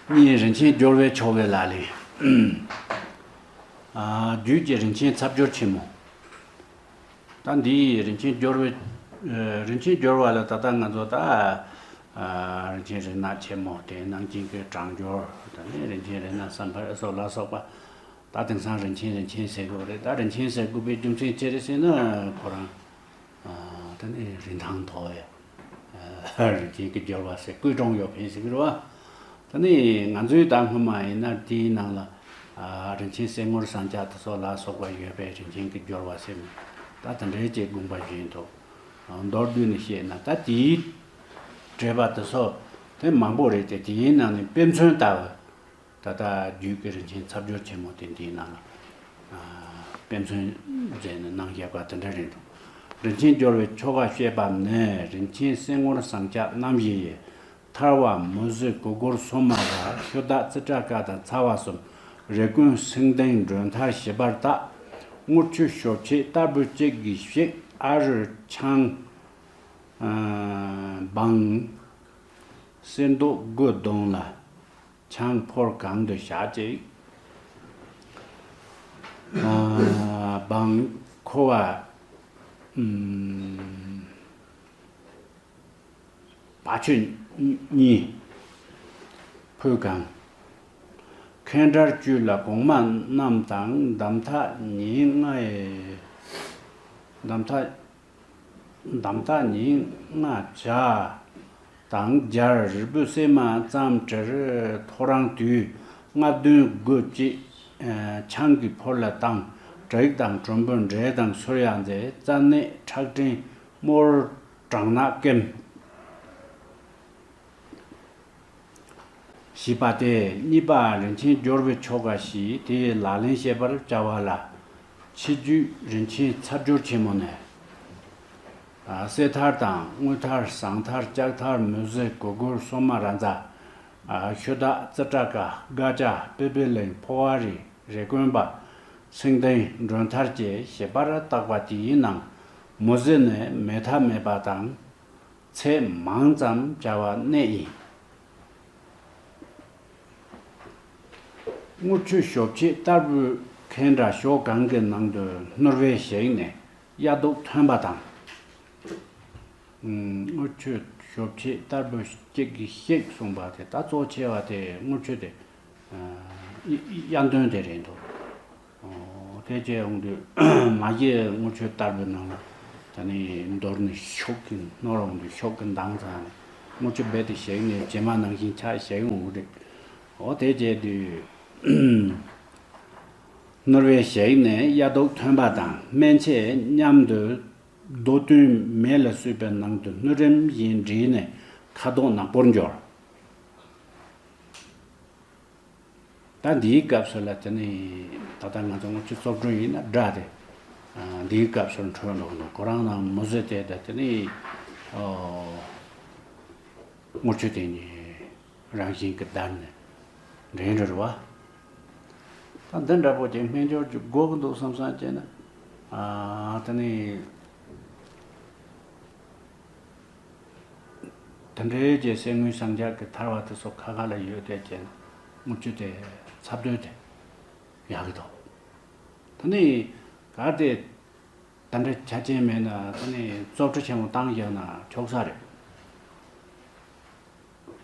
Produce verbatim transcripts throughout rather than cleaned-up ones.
གཉིས། རིན་ཆེན་སྦྱོར་བའི་ཆོ་གའི་ལག་ལེན། ཨ། རྒྱུད་ཀྱི་རིན་ཆེན་ཚབ་སྦྱོར་ཆེན་མོ། ད་འདིའི་རིན་ཆེན་སྦྱོར་བའི། ཨ། རིན་ཆེན་སྦྱོར་བ་ལ་ད་ལྟ་ང་ཚོ་ད། ཨ། རིན་ཆེན་རིགས་སྣ་ཆེན་མོ་དེ་ནང་བཞིན་གྱི་གྲང་སྦྱོར། ད་ནི་རིན་ཆེན་རིགས་སྣ་བསམ་འཕེལ་སོགས་ལ་སོགས་པ། ད་དེང་སང་རིན་ཆེན་རིན་ཆེན་ཟེར་དགོས་རེད། ད་རིན་ཆེན་ཟེར་དགོས་པའི་རྒྱུ་མཚན་ཅི་རེད་ཟེར་ན། ཁོ་རང་། ཨ། ད་ནི་རིན་ཐང་མཐོ་བའི། ཨ། རིན་ཆེན་གྱི་སྦྱོར་བ་ཟེར། ཀུན་འགྲོ་ཡོད་མཁན་ཟེར་གྱི་རེད་བ། ད་ནི་ང་ཚོའི་ད་སྔོན་མ་ཡིན་ན་དེའི་ནང་ལ། ཨ། རིན་ཆེན་གསེར་དངུལ་ཟངས་ལྕགས་དེ་ཚོ་ལ་སོགས་པ་ཡོད་པའི་རིན་ཆེན་གྱི་སྦྱོར་བ་ཟེར་ནས། ད་དེ་འདྲའི་ཅིག་དགོངས་པ་བཞེས་འདུག། ཨ། མདོར་བསྡུས་ནས་བཤད་ན། ད་དེའི་འགྲེལ་པ་དེ་ཚོ་དེ་མང་པོ་རེད་དེ། དེའི་ནང་ནས་དཔེ་མཚོན་ལྟ་བུ། ད་ལྟ་རྒྱུད་ཀྱི་རིན་ཆེན་ཚབ་སྦྱོར་ཆེན་མོ་དེ་འདིའི་ནང་ལ། ཨ། དཔེ་མཚོན་མཛད་ནས་གནང་བཞག་པ་དེ་འདྲ་རེད་འདུག། རིན་ཆེན་སྦྱོར་བའི་ཆོ་ག་བཤད་པ་ནི། རིན་ཆེན་གསེར་དངུལ་ཟངས་ལྕགས་རྣམ་བཞི་ཡི། ཐར་བ་མུ་ཟི་གུར་གུམ་སོ་མ་ར། ཤོ་དག་ཙི་ཏྲ་ཀ་དང་ཚ་བ་གསུམ། རེ་ཀུན་སེང་ལྡེང་མགྲོན་ཐར་ཞིབ་པར་བརྟག། དངུལ་ཆུ་ཞོ་ཕྱེད་ཏར་བུ་གཅིག་གིས་བཤིག། ཨ་རུ་ཆང་། ཨ། སྦང་། གསེར་མདོག་དགུ་བརྡུངས་ལ། ཆང་ཕོར་གང་དུ་བཞག་ཅིག། ཨ། སྦང་། ཁོ་བ། ཨུམ། བ་ཆུ་གཉིས་ཕུལ་གང་། ཁེན་ཌར་བཅུད་ལ་གོང་མ་རྣམས་དང་། འདམ་ཐག་ཉིན་ལྔའི། འདམ་ཐག་འདམ་ཐག་ཉིན་ལྔ་བྱ་དང་སྦྱར། རིལ་བུ་སྲན་མ་ཙམ་དྲིལ། ཐོ་རངས་དུས་ལྔ་བདུན་དགུ་གཅིག། ཨ། ཆང་གི་ཕོར་ལ་བཏང་། དྲེག་དང་དྲོན་པོ་འབྲས་དང་སོལ་ཡ་མཛེ། རྩ་ནད་ཁྲག་སྐྲན་རྨོར་སྦྲང་ནག་སྐེམ། ཞེས་པ་སྟེ། གཉིས་པ་རིན་ཆེན་སྦྱོར་བའི་ཆོ་ག་བཞི་དེའི་ལག་ལེན་བཤད་པར་བྱ་བ་ལ། ཕྱི་རྒྱུད་རིན་ཆེན་ཚབ་སྦྱོར་ཆེན་མོ་ནས། ཨ། གསེར་ཐར་དང་དངུལ་ཐར། ཟངས་ཐར། ལྕགས་ཐར། མུ་ཟི་གུར་གུམ་སོ་མ་ར་ཛ། ཨ། ཤོ་དག་ཙི་ཏྲ་ཀ། སྒ་ཅ། པི་པི་ལིང་། ཕོ་བ་རི། རེ་ཀུན་པ། སེང་ལྡེང་མགྲོན་ཐར་བཅས་ཞིབ་པར་བརྟག་པ་དེའི་ནང་། མུ་ཟི་ནི་མེ་མཐའ་མེད་པ་དང་། ཚད་མང་ཙམ་བྱ་བ་གནད་ཡིན། དངུལ་ཆུ་ཞོ་ཕྱེད་ཏར་བུ་ཁེན་ཌར་ཞོ་གང་གི་ནང་དུ་སྣུར་བས་བཤིག་ནས་གཡའ་དུག་ཐོན་པ་དང་། ཨུམ། དངུལ་ཆུ་ཞོ་ཕྱེད་ཏར་བུ་གཅིག་གིས་བཤིག་གསུངས་པ་དེ། ད་གཙོ་ཆེ་བ་དེ་དངུལ་ཆུ་དེ། ཨ། གཡའ་གཡའ་གདོན་དེ་རེད་འདུག། ཨོ། དེ་བྱས་འོང་དུས་མ་གཞི་དངུལ་ཆུ་ཏར་བུའི་ནང་ལ་ད་ནི་འདོར་ནས་ཤོག་གིས་སྣོར་འོང་དུས། ཤོག་གིས་འདང་ཚར་ནས་དངུལ་ཆུ་རྦད་དེ་བཤིག་ནས་བྱེ་མ་ནང་བཞིན་ཆགས་བཤིག་འོང་གི་རེད། ཨོ། དེ་བྱས་དུས་སྣུར་བས་བཤིག་ནས་གཡའ་དུག་ཐོན་པ་དང་། སྨན་ཆས་མཉམ་དུ་རྡོ་བདུན་མེ་ལ་བསྲུབས་པའི་ནང་དུ་སྣུར་རིམ་བཞིན་བསྒྲིལ་ནས་ཁ་དོག་ནག་པོར་འགྱུར། ད་འདིའི་སྐབས་སུ་ལ་དེ་ནི་ད་ལྟ་ང་ཚོ་དངུལ་ཆུ་བཙོ་བཀྲུ་ཡིན་ན་འདྲ་སྟེ། ཨ། འདིའི་སྐབས་སུ་འཕྲོད་འགྲོ་གི་འདུག། ཁོ་རང་ནང་མུ་ཟི་དེ་ད་དེ་ནི། ཨོ། དངུལ་ཆུ་དེ་ནི་རང་བཞིན་གྱིས་འདར་ནས་འདྲེན་འགྲོ་རེད་བ། ད་འདི་འདྲ་པོ་ཅིག་སྨན་སྦྱོར་གྱི་དགོས་ཀྱི་འདུག་བསམ་བསམ་བྱས་ན། ཨ། དེ་ནི། དེ་འདྲའི་གྱི་གསེར་དངུལ་ཟངས་ལྕགས་ཀྱི་ཐར་བ་དེ་ཚོ་ཁ་ཁ་ལ་ཡོད་དེ་ཀྱང་དངུལ་ཆུ་དེ་ཚབ་དོན་དེ་ཡག་གི་འདུག། ད་ནི་གལ་ཏེ་དེ་འདྲ་ཆ་རྐྱེན་མེད་ན། ད་ནི་བཙོ་བཀྲུ་ཆེན་མོ་བཏང་བཞག་ན་ཆོག་ས་རེད།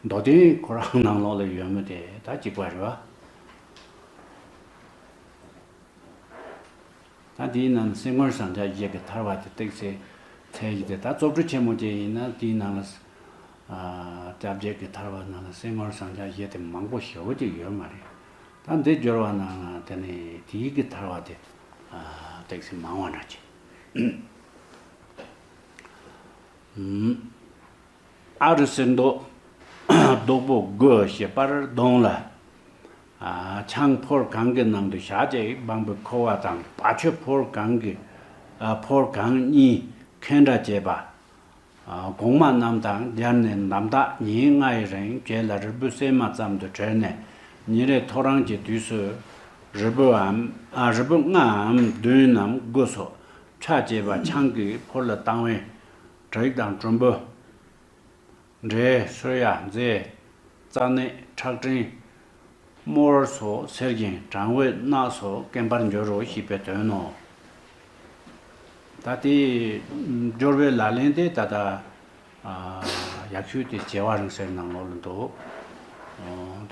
མདོ་དོན་ཁོ་རང་ནང་ལོགས་ལ་ཡོད་མི་དེ་ད་གཅིག་པ་རེད་བ། ད་དེའི་ནང་གསེར་དངུལ་ཟངས་ལྕགས་བཞི་གི་ཐར་བ་དེ་ཏོག་ཙམ་འཚོལ་གྱི་དེ། ད་བཙོ་བཀྲུ་ཆེན་མོ་ཅིག་ཡིན་ན་དེའི་ནང་ལ། ཨ། སྐྱབས་རྗེ་གི་ཐར་བ་ནང་ལ་གསེར་དངུལ་ཟངས་ལྕགས་བཞི་དེ་མང་པོ་ཞེ་པོ་ཅིག་ཡོད་མ་རེད། ད་འདི་སྦྱོར་བ་ནང་ལ་དེ་ནི་དེའི་གི་ཐར་བ་དེ། ཨ། ཏོག་ཙམ་མང་བ་འདྲ་ཅིག། ཨུམ། ཨ་རུ་གསེར་མདོག་རྡོག་པོ་དགུ་ཞིབ་པར་བརྡུངས་ལ། ཨ། ཆང་ཕོར་གང་གི་ནང་དུ་བཞག་ཅིག། སྦང་བུ་ཁོ་བ་དང་བ་ཆུ་ཕོར་གང་གི། ཨ། ཕོར་གང་གཉིས་ཁེན་ཌ་བྱས་པ། ཨ། གོང་མ་རྣམས་དང་སྦྱར་ནས་འདམ་དག་ཉིན་ལྔའི་རིང་བྱས་ལ། རིལ་བུ་སྲན་མ་ཙམ་དུ་དྲིལ་ནས་ཉིན་རེ་ཐོ་རངས་ཀྱི་དུས་སུ་རིལ་བུའམ། ཨ། རིལ་བུ་ལྔའམ་བདུན་ནམ་དགུ་སོགས་ཕྱག་བྱས་པ་ཆང་གི་ཕོར་ལ་བཏང་བས་དྲེག་དང་དྲོན་པོ། འབྲས། སོལ་ཡ། མཛེ། རྩ་ནད། ཁྲག་སྐྲན། རྨོར་སོགས་གསེར་གྱིན་གྲང་འོད་རྣག་སོགས་སྐེམ་པར་འགྱུར་རོ་ཞེས་པའི་དོན་ནོ། ད་དེ་སྦྱོར་བའི་ལག་ལེན་དེ་ད་ལྟ་ཡག་ཤོས་དེ་བྱེ་བ་རིང་བསྲེལ་ནང་ལོགས་ལ་འདུག་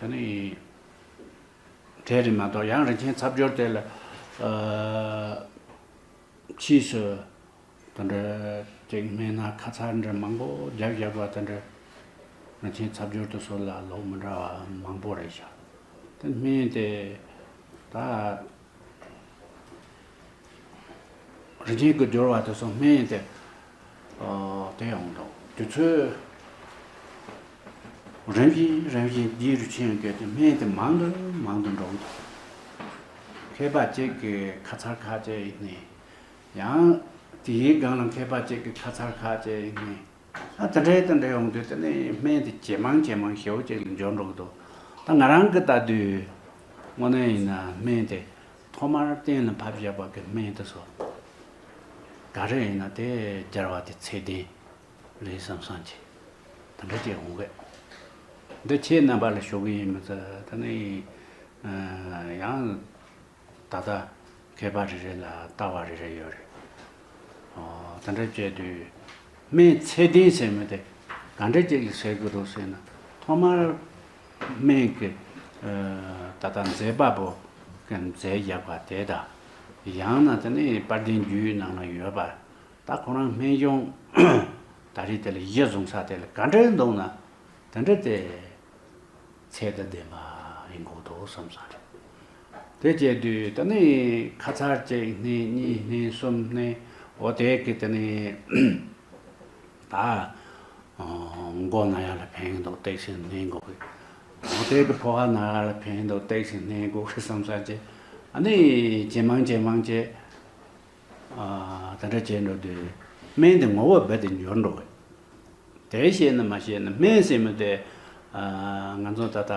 དེ་ནི་དེ་རེད་མ་གཏོགས་ཡང་རིན་ཆེན་ཚབ་སྦྱོར་དེ་ལ་ཕྱིས་སུ་དེ་འདྲ་ཅིག་སྨན་སྣ་ཁ་ཚར་འདྲ་མང་པོ་རྒྱབ་བཞག་པ་དེ་འདྲ་རིན་ཆེན་ཚབ་སྦྱོར་དེ་ཚོ་ལ་ལོག་མི་འདྲ་བ་མང་པོ་རེད་ཤག་དེ་སྨན་དེ་ད། རིན་ཆེན་གྱི་སྦྱོར་བ་དེ་ཚོ་སྨན་དེ། ཨོ། དེ་ཡང་འདུག་དུས་ཚོད་རིམ་བཞིན་རིམ་བཞིན་རྒྱས་རུ་ཕྱིན་ཡོང་དུས་སྨན་དེ་མང་དུ་མང་དུ་འགྲོ་གི་འདུག་མཁས་པ་གཅིག་གིས་ཁ་ཚར་ཁ་ཅིག་བསྣན། ཡང་དེའི་སྒང་ལ་མཁས་པ་གཅིག་གིས་ཁ་ཚར་ཁ་ཅིག་བསྣན། ཨ། དེ་འདྲའི་དེ་འདྲའི་ཡོང་དུས་དེ་ནས་སྨན་དེ་ཇེ་མང་ཇེ་མང་ཞེ་པོ་ཅིག་ལ་འགྱུར་འགྲོ་གི་འདུག་ད་ང་རང་གི་ལྟ་དུས་དངོས་གནས་ཡིན་ན་སྨན་དེ་ཐོག་མར་གཏན་ལ་ཕབ་བཞག་པ་གི་སྨན་དེ་ཚོ་ག་རེ་ཡིན་ན་དེ་སྦྱར་བ་དེ་ཚད་ལྡན་རེད་བསམ་བསམ་གྱི་དེ་འདྲ་ཅིག་འོང་གི། འདི་ཁྱེད་རྣམ་པ་ལ་ཞུ་གི་ཡིན་མི་ཚད་དེ་ནས་ཡང་། ད་ལྟ་མཁས་པ་རེ་རེ་ལ་ལྟ་བ་རེ་རེ་ཡོད་རེད། ཨོ། དེ་འདྲ་བྱས་དུས་སྨན་ཚད་ལྡན་ཟེར་མི་དེ་ག་འདྲ་ཅིག་ལ་ཟེར་དགོས་འདུག་ཟེར་ན། ཐོག་མར་སྨན་གྱི་ད་ལྟ་མཛེས་པ་པོ་གི་མཛེས་བཞག་པ་དེ་དང་། ཡང་ན་དེ་ནི་དཔལ་ལྡན་རྒྱུད་ནང་ན་ཡོད་པ། ད་ཁོ་རང་སྨན་གཞུང་ད་རེས་དེ་ལ་གཞི་བཟུང་ས་དེ་ལ་ག་འདྲ་འདུག་ན། དེ་འདྲ་དེ། ཚད་དང་ལྡན་པ་ཡིན་དགོས་འདུག་བསམ་སོང་རེད། དེ་བྱས་དུས་ད་ནི་ཁ་ཚར་གཅིག་བསྣན། གཉིས་བསྣན། གསུམ་བསྣན། འོ་དེ་གི་དེ་ནི་ད་མགོ་ན་ཡག་ལ་ཕན་གྱི་འདུག་བསྡད་ཟིན་བསྣན་དགོས་གི། འོ་དེ་གི་ཕོ་བ་ན་ཡག་ལ་ཕན་གྱི་འདུག་བསྡད་ཟིན་བསྣན་དགོས་གི་བསམ་ས་ཅིག་ཨ་ནི་ཇེ་མང་ཇེ་མང་ཇེ། ཨ། དེ་འདྲ་བྱས་འགྲོ་དུས་སྨན་དེ་ངོ་བོ་རྦད་དེ་འགྱུར་འགྲོ་གི། དེ་ཤེས་ན་མ་ཤེས་ན་སྨན་ཟེར་མི་དེ། ཨ། ང་ཚོ་ད་ལྟ་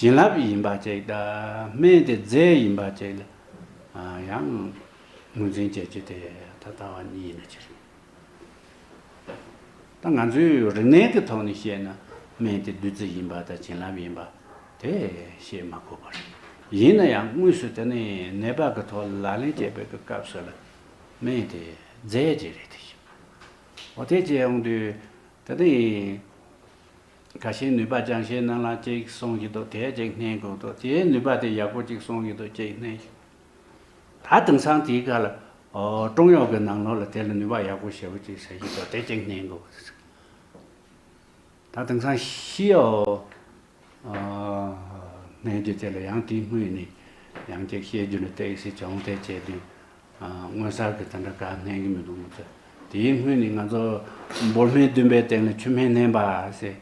བྱིན་རླབས་ཡིན་པ་ཅིག་དང་སྨན་དེ་རྫས་ཡིན་པ་ཅིག་ལ། ཨ། ཡང་ངོས་འཛིན་བྱེད་རྒྱུ་དེ་ད་ལྟ་བ་གཉིས་ཡིན་ན་ཅི་རེད། ད་ང་ཚོའི་རིག་གནས་ཀྱི་ཐོག་ནས་བཤད་ན་སྨན་དེ་བདུད་རྩི་ཡིན་པ་དང་བྱིན་རླབས་ཡིན་པ་དེ་བཤད་མ་དགོས་པ་རེད། ཡིན་ན་ཡང་དངོས་སུ་དེ་ནི་ནད་པ་གི་ཐོག་ལ་ལག་ལེན་བྱེད་པའི་གི་སྐབས་སུ་ལ་སྨན་དེ་རྫས་ཅིག་རེད་དེ། འོ་དེ་བྱས་ཡོང་དུས་དེ་ནི་ཁ་ཤས་ནུས་པ་ཅང་ཤེས་ནང་ལ་གཅིག་གསུང་གི་འདུག་དེ་གཅིག་བསྣན་དགོས་འདུག་དེའི་ནུས་པ་དེ་ཡག་པོ་གཅིག་གསུང་གི་འདུག་གཅིག་བསྣན། ད་དེང་སང་དེའི་ཁ་ལ་ཨོ་ཀྲུང་ཡོག་གི་ནང་ལོགས་ལ་དེ་ལ་ནུས་པ་ཡག་པོ་ཞེ་པོ་ཅིག་ཟེར་གྱི་འདུག་དེ་གཅིག་བསྣན་དགོས། ད་དེང་སང་ཤི་ཡོ། ཨ། སྨན་གྱི་དེ་ལ་ཡང་དེའི་སྔོན་ནས་ཡང་ཅིག་བཤད་རྒྱུ་ནི་ཏེག་སི་བྱུང་དེ་བྱས་དུས། ཨ། སྔོན་གསར་གྱི་དེ་འདྲ་ག་སྨན་གྱི་མི་འདུག་མི་ཚོས། དེའི་སྔོན་ནས་ང་ཚོ་འབུར་སྨན་བདུན་པའི་སྟེང་ལ་ཆུ་སྨན་བསྣན་པ་ཟེར།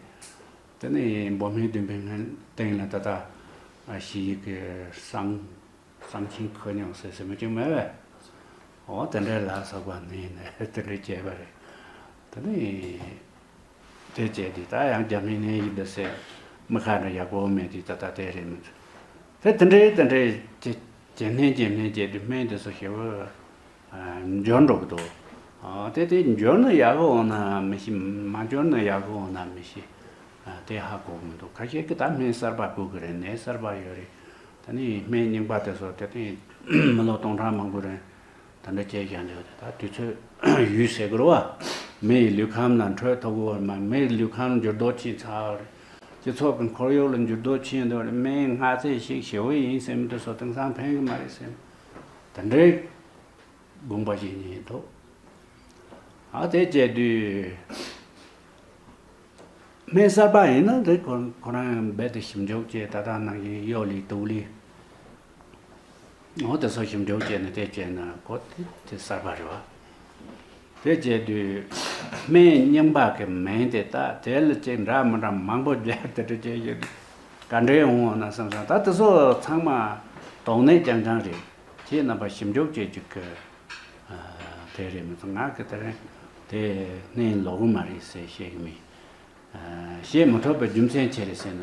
དེ་ནས་འབུར་སྨན་བདུན་པའི་སྟེང་ལ་ད་ལྟ་ཨ་ཞི་ཡི་གི་བསང་། བསང་ཆེན་ཁོད་སྙོམས་ཟེར་ཟེར་མི་གཅིག་མེད་པས། འོ་དེ་འདྲའི་ལ་སོགས་པ་ནི་ནས་དེ་འདྲའི་བྱས་པ་རེད། དེ་ནི་དེ་བྱས་དུས་ད་ཡང་རྒྱ་སྨན་ནས་ཡིན་པ་ཟེར་མི་ཁ་འདྲ་ཡག་པོ་མེད་དུས་ད་ལྟ་དེ་རེད་མི་ཚོད། དེ་དེ་འདྲའི་དེ་འདྲའི་ཇེ་ཇེ་སྣེ་ཇེ་སྣེ་བྱས་དུས་སྨན་དེ་ཚོ་ཞེ་པོ་འབྱོར་འགྲོ་གི་འདུག་དེ་དེ་འབྱོར་ན་ཡག་གི་འོང་ན་མི་ཤེས། མ་འབྱོར་ན་ཡག་གི་འོང་ན་མི་ཤེས། དེ་ཧ་གོ་གི་མི་འདུག་ཁ་ཤས་ཀྱིས་ད་སྨན་གསར་པ་བསྐུར་གི་རེད། ནད་གསར་པ་ཡོད་རེད། ད་ནི་སྨན་རྙིང་པ་དེ་ཚོ་དེ་དེ་མི་ལོ་སྟོང་ཕྲག་མང་པོ་རིང་ད་འདྲ་བྱས་བཞག་འདུག་ད་དུས་ཚོད་ཡུན་ཟེར་དགོས་རེད་བ། མི་ཡི་ལུས་ཁམས་ལ་འཕྲོད་ཐུབ་ཀྱི་ཡོད་མ་རེད། མི་ཡི་ལུས་ཁམས་འགྱུར་ལྡོག་ཕྱིན་ཚར་བ་རེད། སྤྱི་ཚོགས་ཀྱི་ཁོར་ཡུག་ལ་འགྱུར་ལྡོག་ཕྱིན་འདུག་རེད། སྨན་སྔ་ཚད་ཞིག་ཞེ་པོ་ཡིན་ཟེར་མི་དེ་ཚོ་དེང་སང་ཕན་གི་མ་རེད་ཟེར། ད་འདྲའི་དགོངས་པ་བཞེས་ནས་འདུག་ཨ་དེ་བྱས་དུས། སྨན་གསར་པ་ཡིན་ན་དེ་ཁོ་ཁོ་རང་རྦད་དེ་ཞིབ་འཇུག་བྱས། ད་ལྟ་ནང་བཞིན་གཡོ་ལི་དུག་ལི། འོ་དེ་ཚོ་ཞིབ་འཇུག་བྱས་ནས་དེ་བྱས་ན་གོ་དེ་དེ་གསར་པ་རེད་བ། དེ་བྱས་དུས་སྨན་རྙིང་པ་གི་མིང་དེ་ད་དེ་ལ་ཅིག་འདྲ་མི་འདྲ་མང་པོ་སྦྱར་དེ་འདྲ་བྱས་ཡོད། ག་འདྲའི་འོང་བ་ན་བསམ་སོང་། ད་དེ་ཚོ་ཚང་མ་དོགས་གནད་རྐྱང་རྐྱང་རེད། ཁྱེད་རྣམ་པ་ཞིབ་འཇུག་བྱེད་རྒྱུ་གི། ཨ། དེ་རེད་མི་ཚོ་ང་གི་དེ་རིང་དེ་སྣེ་ལོག་གི་མ་རེད་ཟེར་བཤད་གི་མིན། ཨ། བཤད་མི་ཐུབ་པའི་རྒྱུ་མཚན་ཅི་རེད་ཟེར་ན།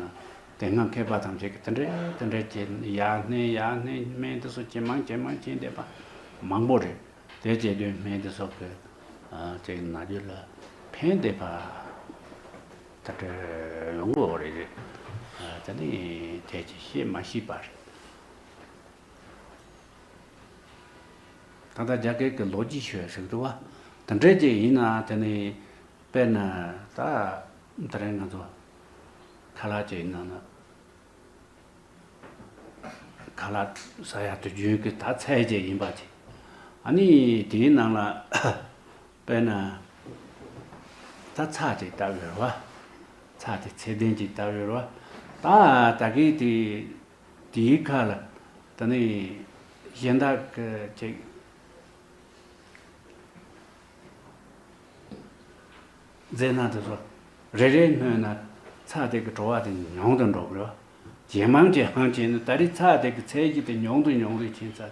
དེ་སྔ་མཁས་པ་ཐམས་ཅད་ཀྱིས་དེ་འདྲ་དེ་འདྲ་བྱས་ཡར་སྣེ་ཡར་སྣེ་སྨན་དེ་ཚོ་ཇེ་མང་ཇེ་མང་ཕྱིན་བསྡད་པ་མང་པོ་རེད། དེ་བྱས་དུས་སྨན་དེ་ཚོ་གི། ཨ། ཅིག་ན་རྒྱུ་ལ་ཕན་བསྡད་པ། ད་ལྟ་ཡོང་གི་ཡོད་རེད། ཨ། དེ་ནི་དེ་ཅི་ཤེས་མ་ཤེས་པ་རེད། ད་ལྟ་རྒྱ་སྐད་ཀྱི་ལོ་རྒྱུས་ཤོད་ཟེར་གི་འདུག་བ། དེ་འདྲས་ཅིག་ཡིན་ན་དེ་ནི་དཔེར་ན་ད་དེ་རིང་ང་ཚོ་ཁ་ལག་ཅིག་ནང་ན་ཁ་ལག་ཟ་ཡག་དུས་རྒྱུན་གྱི་ད་ཚལ་ཅིག་ཡིན་པ་ཅིག་ཨ་ནི་དེའི་ནང་ལ་དཔེར་ན་ད་ཚྭ་ཅིག་བཏབ་ཡོད་རེད་བ། ཚྭ་དེ་ཚད་ལྡན་ཅིག་བཏབ་ཡོད་རེད་བ། ད་ད་གིན་དེ་དེའི་ཁ་ལ་ད་ནི་གཞན་དག་གི་ཅིག་རྫས་སྣ་དེ་ཚོ་རེ་རེ་སྣོན་ན་ཚྭ་དེ་གི་བྲོ་བ་དེ་ཉུང་དུ་འགྲོ་གི་རེད་བ། ཇེ་མང་ཇེ་མང་བྱས་ནས་ད་རེས་ཚྭ་དེ་གི་ཚད་གཞི་དེ་ཉུང་དུ་ཉུང་དུ་ཕྱིན་ཚར་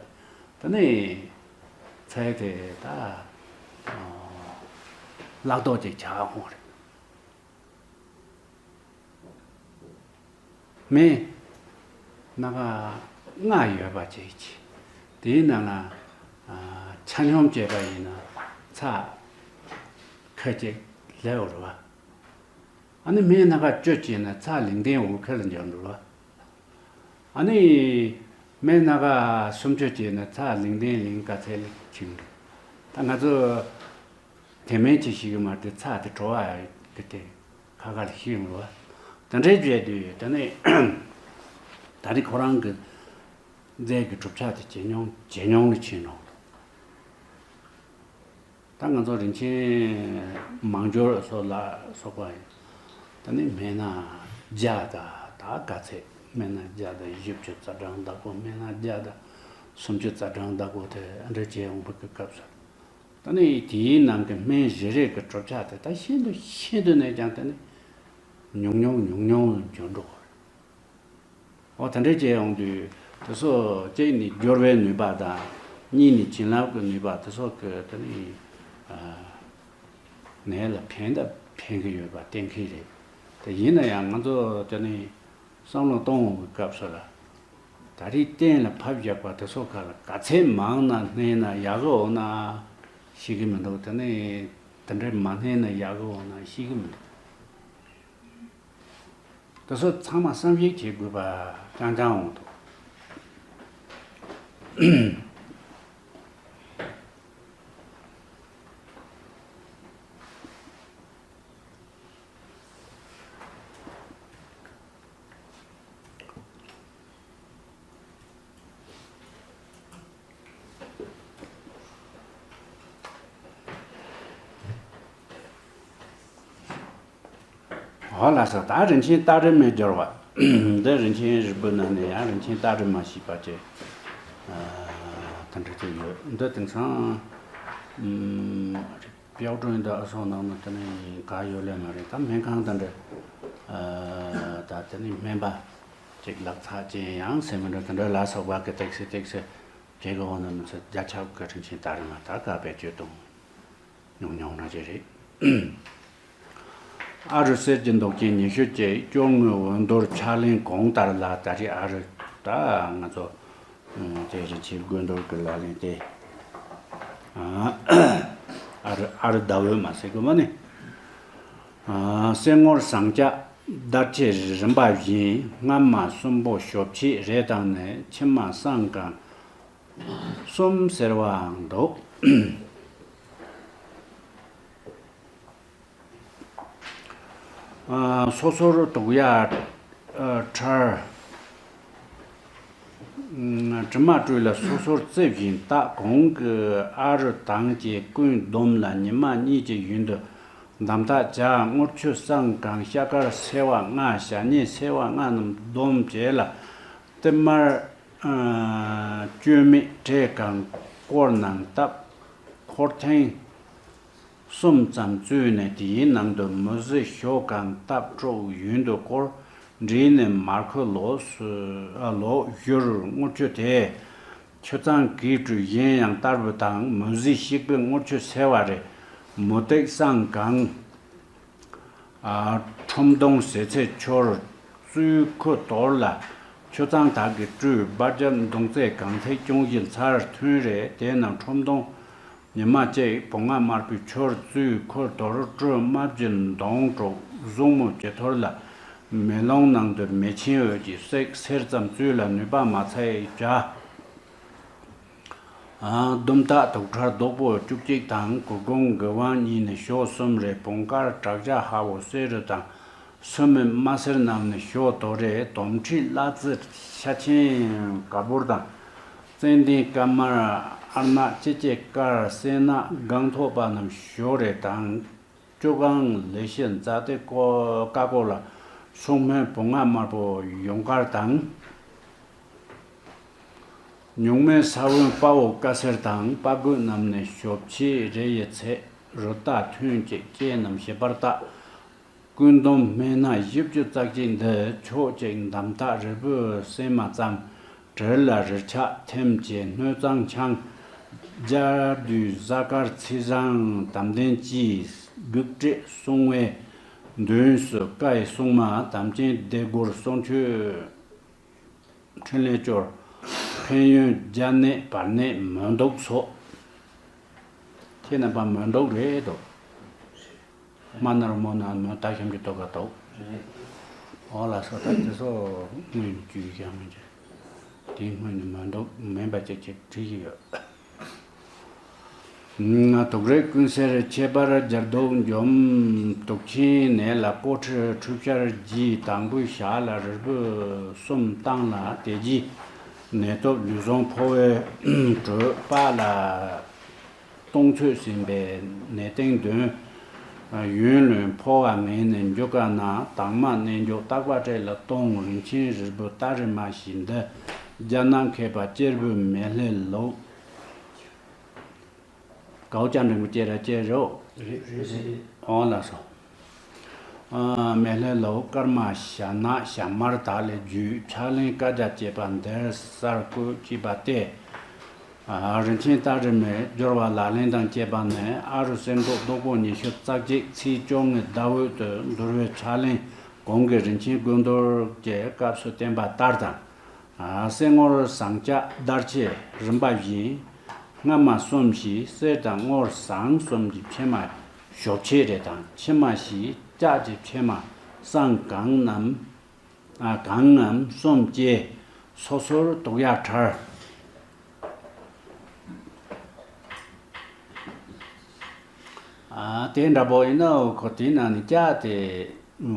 ཏེ་ད་ནི་ཚྭ་དེ་ད་ལག་ཐོག་ཅིག་ཆགས་འོང་རེད། མེ་སྣ་ཁ་ལྔ་ཡོད་པ་ཅིག་གིས་དེའི་ནང་ལ་ཨ་ཆ་སྙོམས་བྱས་པ་ཡིན་ན་ཚྭ་ཁ་ཅིག་ལེན་འོང་རེད་བ། ཨ་ནི་མེ་སྣ་ཁ་བཅུ་བྱས་ན་ཚྭ་ལིང་ཏིང་འོ་ཁ་ལ་འབྱོར་འགྲོ་རེད་བ། ཨ་ནི་མེ་སྣ་ཁ་སུམ་ཅུ་བྱས་ན་ཚྭ་ལིང་ཏིང་ལིང་ག་ཚད་ལ་ཕྱིན་འགྲོ། ད་ང་ཚོ་དེ་མིན་གྱི་ཞིག་གི་མ་དེ་ཚྭ་དེ་བྲོ་བ་གི་དེ་ཁ་ཁ་ལ་ཤི་ཡོང་བ། དེ་འདྲའི་བྱས་དུས་དེ་ནི་ད་རེས་ཁོ་རང་གི་རྫས་ཀྱི་གྲུབ་ཆ་དེ་ཇེ་ཉུང་ཇེ་ཉུང་ལ་ཕྱིན་འགྲོ། ད་ང་ཚོ་རིན་ཆེན་མང་སྦྱོར་སོགས་ལ་སོགས་པ་ཡིན། ད་ནི་སྨན་སྣ་བརྒྱ་དང་ད་ག་ཚད་སྨན་སྣ་བརྒྱ་དང་བཞི་བཅུ་རྩ་གྲངས་བདག་པོ་སྨན་སྣ་བརྒྱ་དང་སུམ་ཅུ་རྩ་གྲངས་བདག་པོ་དེ་འདྲ་བྱས་འོང་བའི་སྐབས་སུ། ད་ནི་དེའི་ནང་གི་སྨན་རེ་རེ་གི་གྲུབ་ཆ་དེ་ད་ཤིན་ཏུ་ཤིན་ཏུ་ནས་ཀྱང་ད་ནི་ཉུང་ཉུང་ཉུང་ཉུང་འགྱུར་འགྲོ་གི་རེད། འོ་དེ་འདྲ་བྱས་ཡོང་དུས་དེ་ཚོ་གཅིག་ནི་སྦྱོར་བའི་ནུས་པ་དང་གཉིས་ནི་བྱིན་རླབས་ཀྱི་ནུས་པ་དེ་ཚོ་གི་ད་ནི་ནད་ལ་ཕན་ད་ཕན་གི་ཡོད་པ་གཏན་འཁེལ་རེད། དེ་ཡིན་ན་ཡང་ང་ཚོ་ད་ནི་བསམ་བློ་གཏོང་འོང་གི་སྐབས་སུ་ལ། ད་རེས་གཏན་ལ་ཕབ་བཞག་པ་དེ་ཚོ་ཁ་ལ་ག་ཚད་མང་ན་བསྣན་ན་ཡག་གི་འོང་ན་ཤེས་ཀྱི་མི་འདུག་དེ་ནས་དེ་འདྲ་མ་བསྣན་ན་ཡག་གི་འོང་ན་ཤེས་ཀྱི་མི་འདུག་དེ་ཚོ་ཚང་མ་བསམ་གཞིག་བྱེད་དགོས་པ་རྐྱང་རྐྱང་འོང་འདུག་འོ་ལགས་སོ། ད་རིན་ཆེན་སྟག་རི་མའི་སྦྱོར་བ། འདི་རིན་ཆེན་རིལ་བུ་ནང་ནས་ཡང་རིན་ཆེན་སྟག་རི་མ་ཞེས་པ་ཅིག་ཨ་དེ་འདྲ་ཅིག་ཡོད། འདི་དེང་སང་ཨམ་དཔལ་སྒྲོན་དང་ཨ་སོགས་ནང་ན་དེ་ནས་ག་ཡོད་ལེ་མ་རེད། ད་སྨན་ཁང་དེ་འདྲ་ཨ་ད་དེ་ནས་སྨན་པ་ཅིག་ལག་ཚ་ཅན་ཡང་ཟེར་མི་འདྲ་དེ་འདྲ་ལ་སོགས་པ་གི་ཏེག་སི་ཏེག་སི་བྱེད་གི་འོང་ན་མི་ཚེ་བརྒྱ་ཆ་གི་རིན་ཆེན་སྟག་རི་མ་ད་ག་བེད་སྤྱོད་གཏོང་། ཉུང་ཉུང་ན་ཅི་རེད། ཨ་རུ་གསེར་གྱི་མདོག་ཅན་ཉི་ཤུ་བཅས་སྐྱོར་དངོས་འོད་འདོར་ཕྱག་ལེན་གོང་ལྟར་ལ། ད་རེས་ཨ་རུ་ད་ང་ཚོ་དེ་རིན་ཆེན་དགོས་འདོར་གྱི་ལག་ལེན་དེ་ཨ་རུ་ཨ་རུ་ཟླ་འོད་མ་ཟེར་གི་མ་ནི། གསེར་ངོར་ཟངས་ལྕགས་དར་ཆའི་རིམ་པ་བཞིན་སྔ་མ་གསུམ་པོ་ཞོ་ཕྱེད་རེ་དང་ནི་ཕྱི་མ་བསང་གང་གསུམ་ཟེར་བའང་འདུག་ཨ་སོ་སོར་དུག་ཡ་ཨ་ཁྲར་ཨ་དྲི་མ་བཀྲུས་ལ་སོ་སོར་རྩི་བཞིན་བཏགས། གོང་གི་ཨ་རུ་དང་བཅས་ཀུན་བསྡོམས་ལ་ཉི་མ་གཉིས་ཀྱི་ཡུན་དུ་འདམ་བཏགས་བྱ། དངུལ་ཆུ་བསང་གང་ཤ་དཀར་སེར་བ་ལྔ་ཞལ་ཉེ་སེར་བ་ལྔ་རྣམས་བསྡོམས་བྱས་ལ་ཏིལ་མར་ཨ་བཅོས་མེད་བྲེ་གང་བསྐོར་ནང་བཏབ། འཁོར་ཐེངས་གསུམ་ཙམ་བཙུགས་ནས་དེའི་ནང་དུ་མུ་ཟི་ཞོ་གང་བཏབ་དཀྲུགས་ཡུན་དུ་བསྐོར། འབྲས་ནི་མར་ཁུ་ལོགས་སུ་ཨ་ལོག་བཞུར། དངུལ་ཆུ་དེས་ཆུ་གཙང་གིས་བཀྲུས། གཞན་ཡང་ཏར་བུ་དང་མུ་ཟི་ཤིག་པའི་དངུལ་ཆུ་སེར་བ་རེ་མུ་ཏིག་བསང་གང་། ཨ་ཁྲོམ་སྡོང་ཟེ་ཚེ་ཆོར་བཙུགས་ཁུ་དོར་ལ་ཆུ་གཙང་དག་གིས་བཀྲུས། སྦ་རྒྱབ་མདུང་རྩེ་གང་ཐེག་ཅུང་ཞི་ཚར་ཐུན་རེ་དེ་རྣམས་ཁྲོམ་སྡོང་ཉི་མ་གཅིག་བོང་ང་དམར་པོའི་ཆོར་བཙུགས་ཁུ་དོར་བཀྲུས། རྨ་བརྒྱུད་མདོངས་དྲུག་གཟུགས་མོ་ཇེ་ཐོར་ལ་ མེ་ལོང་ནང་དུ་མེ་ཆེན་འོད་ཀྱིས་བསྲེགས། སེར་ཙམ་བཙོས་ལ་ནུས་པ་མ་ཚད་བྱ། ཨ། དུམ་བཏགས་དུག་ཁྲག་བདོག་པོ་བཅུ་གཅིག་དང་། གུར་གུམ་གུར་དབང་གཉིས་ནི་ཞོ་གསུམ་རེ། བུང་དཀར་བྲག་ཇ་ཧ་བོ་གསེར་རི་དང་། སོ་མི་དམར་སེར་རྣམས་ནི་ཞོ་དོ་རེ། དོམ་མཁྲིས་གླ་རྩི་ཤ་ཆེན་ག་བུར་དང་། ཙན་དན་དཀར་དམར་ཨར་ནག་ཅི་ཅི་དཀར་སེར་ནག་སྒང་ཐོག་པ་རྣམས་ཞོ་རེ་དང་། བཅུ་གང་ལེགས་བཤད་མཛའ་སྡེ་ཀོ་ཀ་ཀོ་ལ། སྲུང་སྨན་བུ་ང་དམར་པོ་ཡུངས་དཀར་དང་། ཉུང་མའི་ས་བོན་དཔའ་བོ་དཀར་སེར་དང་། དཔའ་རྒོད་རྣམས་ནི་ཞོ་ཕྱེ་རེ་ཡི་ཚད། རུ་རྟ་ཐུན་གཅིག་ལྕེ་རྣམས་ཞིབ་པར་བཏགས། སྐུ་འདོམ་སྨན་སྣ་བཞི་བཅུ་རྩ་གཅིག་འདི། ཕྱོགས་གཅིག་འདམ་ཐག་རིལ་བུ་སྲན་མ་ཙམ། དྲིལ་ལ་རིལ་ཆགས་ཐེམ་བཅས་སྣོད་གཙང་ཆང་། སྦྱར་བསྡུས་གཟའ་སྐར་ཚེས་བཟང་དམ་ལྡན་གྱི། སྒུག་སྤྲད་སྲུང་བའི་མདུན་སུ་བཀའ་ཡི་སྲུང་མ་དམ་ཅན་ལྡེ་གུར་གསུང་ཆོས་འཕྲིན་ལས་སྐྱོར། ཕན་ཡོན་རྒྱ་གནས་བར་གནས་མོན་དུག་སོགས། ཁྱེད་རྣམ་པ་མོན་དུག་རེད་དོ། མ་ནར་མོ་ན་མོན་ད་ཤམ་གྱི་ཏོག་ག་ཏོག་འོ་ལ་སོ་ད་དེ་སོ་སྔོན་ནས་བཅུས་ཀྱང་མི་འཇལ། དེའི་སྔོན་ནས་མོན་དུག་མེད་པ་ཅིག་ཅིག་བྲིས་ཀྱི་ཡོད། དུག་རེག་ཀུན་སེལ་ཁྱད་པར་སྦྱར་དུག་འཇོམས། དུག་ཆེན་ནད་ལ་ཀོ་ཁྲི་ཁྲུས་བྱར་བགྱི། དང་པོའི་ཞག་ལ་རིལ་བུ་གསུམ་བཏང་ལ་དེ་རྗེས་ནད་སྟོབས་ལུས་ཟུངས་ཕོ་བའི་དྲོད་པ་ལ། སྟོང་ཚོད་ཟིན་པའི་ནད་སྟེང་འདོན། ཡུན་ལོན་ཕོ་བ་ངན་ནས་འཇུ་ག་ན། དྭངས་མ་གནས་འཇོག་བརྟག་པ་སྤྲད་ལ་གཏོང་། རིན་ཆེན་རིལ་བུ་ཏཱ་རེ་མ་ཞིག་འདི། རྒྱ་ནག་མཁས་པ་གཅེར་བུ་མེ་ལྷའི་ལུག་ཀའོ་ཅང་འབྲིང་པོ་སྐྱེ་ར་སྐྱེ་རོ། རེད་རེད་རེད། འོང་ལ་སོ། མེ་ལྷའི་ལུག་སྐར་མ་ཞྭ་ནག་ཞྭ་དམར་དག་ལས་བརྒྱུད་ཕྱག་ལེན་བཀའ་རྒྱ་བཅས་པ་འདིར་གསར་བཀོད་ཅེས་པ་སྟེ། རིན་ཆེན་ཏཱ་རེ་མའི་སྦྱོར་བ་ལག་ལེན་དང་བཅས་པ་ནི་ཨ་རུ་གསེར་མདོག་རྡོག་པོ་ཉི་ཤུ་རྩ་གཅིག་ཚེས་བཅོ་ལྔའི་ཟླ་འོད་དུ་འདུལ་བའི་ཕྱག་ལེན་གོང་གི་རིན་ཆེན་བསྐུལ་རྡོར་གྱི་སྐབས་སུ་བསྟན་པ་ལྟར་དང་། གསེར་དངུལ་ཟངས་ལྕགས་དར་ཕྱེད་རིམ་པ་བཞིན། སྔ་མ་གསུམ་བཞིས་གསེར་དང་དངུལ་ཟངས་གསུམ་གྱི་ཕྱེ་མ་ཞོ་ཕྱེ་རེ་དང་། ཕྱི་མ་བཞིས་ལྕགས་ཀྱི་ཕྱེ་མ་སྲང་གང་ནམ། ཨ། གང་ངམ་གསུམ་བཅས་སོ་སོར་དོགས་ཡ་ཕྲར། ཨ། དེ་འདྲ་པོ་ཡིན་ན་ཁོ་དེའི་ནང་ནས་ལྕགས་དེ་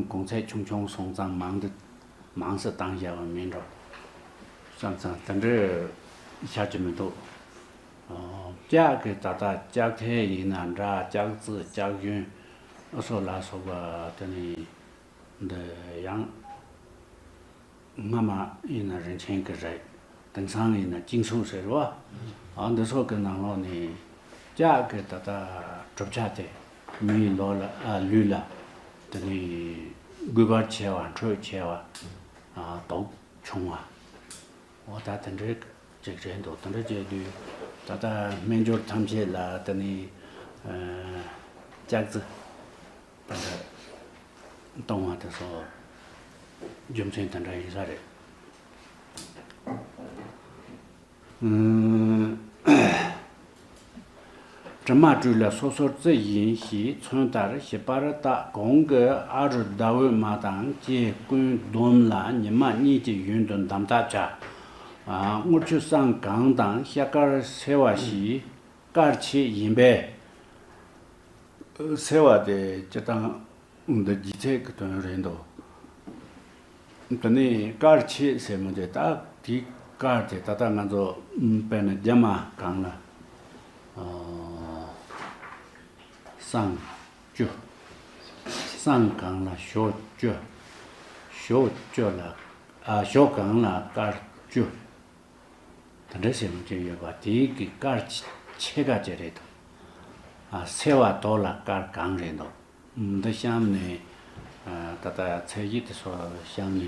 གོང་ཚད་ཆུང་ཆུང་སོང་ཙང་མང་དུ་མང་སུ་བཏང་བཞག་པ་མིན་འགྲོ་བསམ་ཙང་། དེ་འདྲའི་ཤར་གྱི་མི་འདུག་ཨོ། ལྕགས་ཀྱི་ད་ལྟ་ལྕགས་ཐལ་ཡིན་ན་འདྲ། ལྕགས་རྩི་ལྕགས་ཞུན་ཨ་སོགས་ལ་སོགས་པ་དེ་ནི། འདི་ཡང་སྔ་མ་ཡིན་ན་རིན་ཆེན་གྱི་རེད། དེང་སང་ཡིན་ན་གཅིན་སྲུབས་ཟེར་བ། ཨ། འདི་ཚོ་གི་ནང་ལོགས་ནས་ལྕགས་ཀྱི་ད་ལྟ་གྲུབ་ཆ་དེ་མིའི་ལོ་ལ། ཨ། ལུས་ལ་དེ་ནི་དགོས་པར་ཆེ་བ། འཕྲོད་ཆེ་བ། ཨ། དོགས་ཆུང་བ། འོ་ད་དེ་འདྲའི་ཅིག་རེད་འདུག་དེ་འདྲ་བྱས་དུས་ད་ལྟ་སྨན་སྦྱོར་ཐམས་ཅད་ལ་དེ་ནི། ཨ། ལྕགས་རྩི་དེ་འདྲ་གཏོང་བ་དེ་ཚོ་རྒྱུ་མཚན་དེ་འདྲ་ཡིན་ས་རེད། ཨ། དྲི་མ་བཀྲུས་ལ་སོ་སོར་རྩི་བཞིན་ཞེས་མཚོན་ལྟར་ཞིབ་པར་བརྟག་གོང་གི་ཨ་རུ་ཟླ་འོད་མ་དང་བཅས་སྐུ་འདོམས་ལ་ཉི་མ་གཉིས་ཀྱི་ཡུན་དུ་འདམ་ཐག་བྱ། ཨ། དངུལ་ཆུ་སྲང་གང་དང་ཤ་དཀར་སེར་བ་ཞིག་དཀར་ཆེ་ཡིན་པས། སེར་བ་དེ་སྤྱིར་བཏང་འདི་ལྗིད་ཚད་ཀྱི་དོན་རེད་འདུག་དེ་ནས་དཀར་ཆེ་ཟེར་མི་དེ་ད་དེའི་དཀར་དེ་ད་ལྟ་ང་ཚོ་དཔེར་ན་རྒྱ་མ་གང་ལ། ཨ། སྲང་བཅུ། སྲང་གང་ལ་ཞོ་བཅུ། ཞོ་བཅུ་ལ། ཨ། ཞོ་གང་ལ་དཀར་བཅུ། དེ་འདྲ་ཟེར་མི་ཅིག་ཡོད་པ་དེའི་གི་དཀར་ཆེ་ཆེ་ག་ཅིག་རེད་འདུག་ཨ། སེར་བ་དོ་ལ་དཀར་གང་རེད་འདུག་འདི་གཤམ་ནས། ཨ། ད་ལྟ་ཚད་གཞི་དེ་ཚོ་གཤམ་ནས་